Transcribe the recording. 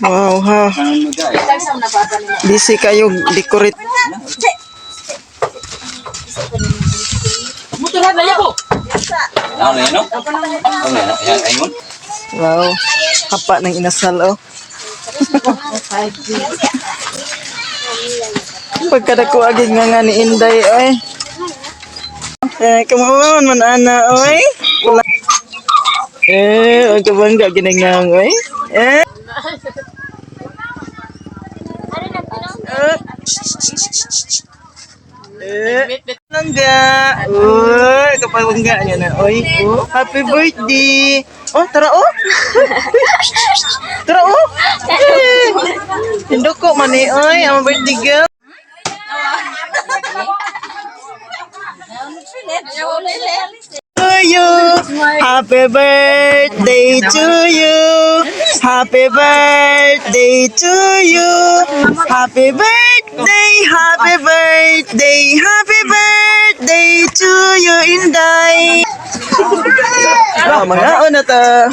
Wow ha. Busy kayo decorate. Wow. Hapa ng inasal oh. Pagkadako agi nga nga ni Inday oy. Eh, kamawan man ana oy. Eh, ang kabangga ginangang oy. Eh. Eh. Eh. Langga. Uy, kapalangga niya na. Oy, oh. Happy birthday. Oh, tara oh. Tara oh. Eh. Hindoko man eh, oy, ang birthday girl. To you. Happy birthday to you. Happy birthday to you. Happy birthday, happy birthday, happy birthday to you, Inday. Ah, mga una ta.